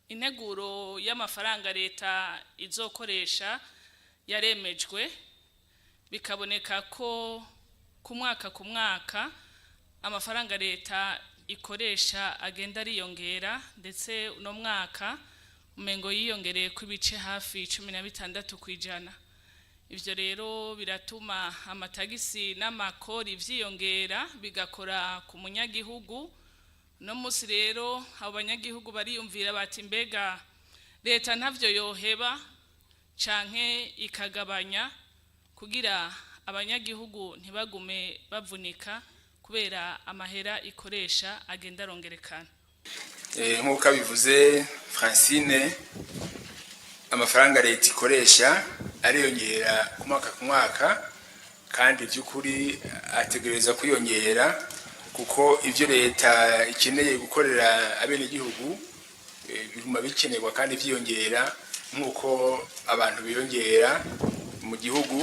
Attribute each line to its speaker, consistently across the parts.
Speaker 1: Integuro y'amafaranga leta izokoresha yaremejwe, bikaboneka ko ku mwaka ku mwaka amafaranga leta ikoresha agenda ariyongera, ndetse uno mwaka umengo yiyongereye ku ibice hafi 16%. Ivyo rero biratuma amatagisi n'amakori vyiyongera, bigakora ku munyagihugu. No musi rero abo banyagihugu bariyumvira bati: "Mbega leta ntavyo yoheba canke ikagabanya kugira abanyagihugu ntibagume bavunika kubera amahera ikoresha agenda arongerekana?"
Speaker 2: Nk'uko abivuze Francine, amafaranga leta ikoresha ariyongera ku mwaka ku mwaka, kandi by'ukuri ategereza kwiyongera, kuko ibyo leta ikeneye gukorera abenegihugu biguma bikenerwa kandi vyiyongera nk'uko abantu biyongera mu gihugu,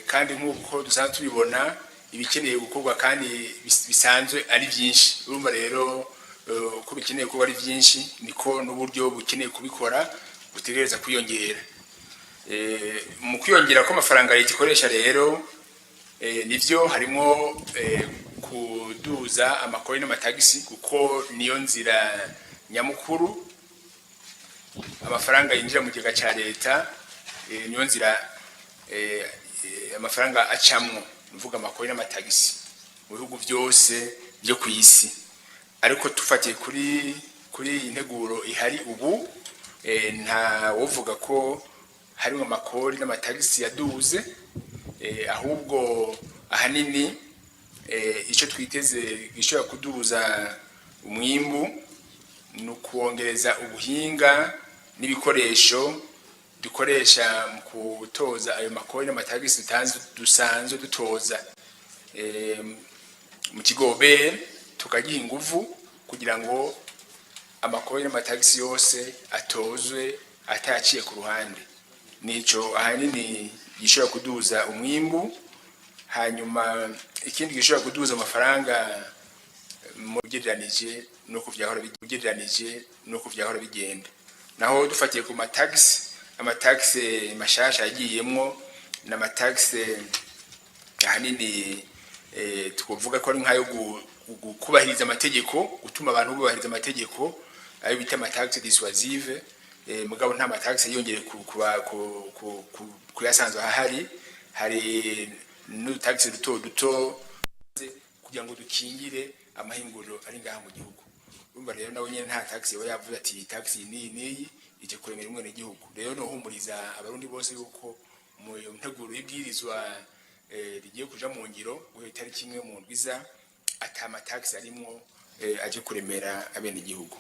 Speaker 2: kandi nk'uko dusanzwe tubibona, ibikeneye gukorwa kandi bisanzwe ari byinshi. Urumva rero, uko bikeneye kuba ari byinshi, niko n'uburyo bukeneye kubikora butegereza kwiyongera. Mu kwiyongera kw'amafaranga leta ikoresha rero, nivyo harimo kuduza amakori n'amatagisi, kuko niyo nzira nyamukuru amafaranga yinjira mu kigega ca leta, niyo nzira amafaranga acamwo, nuvuga amakori n'amatagisi mu bihugu byose byo ku isi. Ariko tufatiye kuri iyi nteguro ihari ubu, nta wovuga ko harimo amakori n'amatagisi yaduze, ahubwo ahanini icyo twiteze gishobora kuduza umwimbu ni ukuwongereza ubuhinga n'ibikoresho dukoresha mu gutoza ayo makori n'amatagisi dusanzwe dutoza mu kigo OBR, tukagiha inguvu kugira ngo amakori n'amatagisi yose atozwe atayaciye ku ruhande. Nico ahanini gishobora kuduza umwimbu. Hanyuma ikindi gishobora kuduza amafaranga mu ugereranije nuko vyahora bigenda, naho dufatiye ku matagisi, amatagisi mashasha yagiyemwo n'amatagisi ahanini twovuga ko ari nkayo kubahiriza amategeko, gutuma abantu bubahiriza amategeko, ayo bita amatagisi dissuasive. Mugabo nta matagisi yiyongere ku yasanzwe ahari. Hari n'udutagisi duto duto kugira ngo dukingire amahinguriro ari ngaha mu gihugu. Urumva rero, nawe nyene nta taxi yoba yavuze ati iyi taxi niyi niyi ije kuremera umwene gihugu. Rero nohumuriza Abarundi bose yuko mu nteguro y'ibwirizwa rigiye kuja mu ngiro guhera itariki 1 mu ndwiza, ata matagisi arimwo aje kuremera abene gihugu.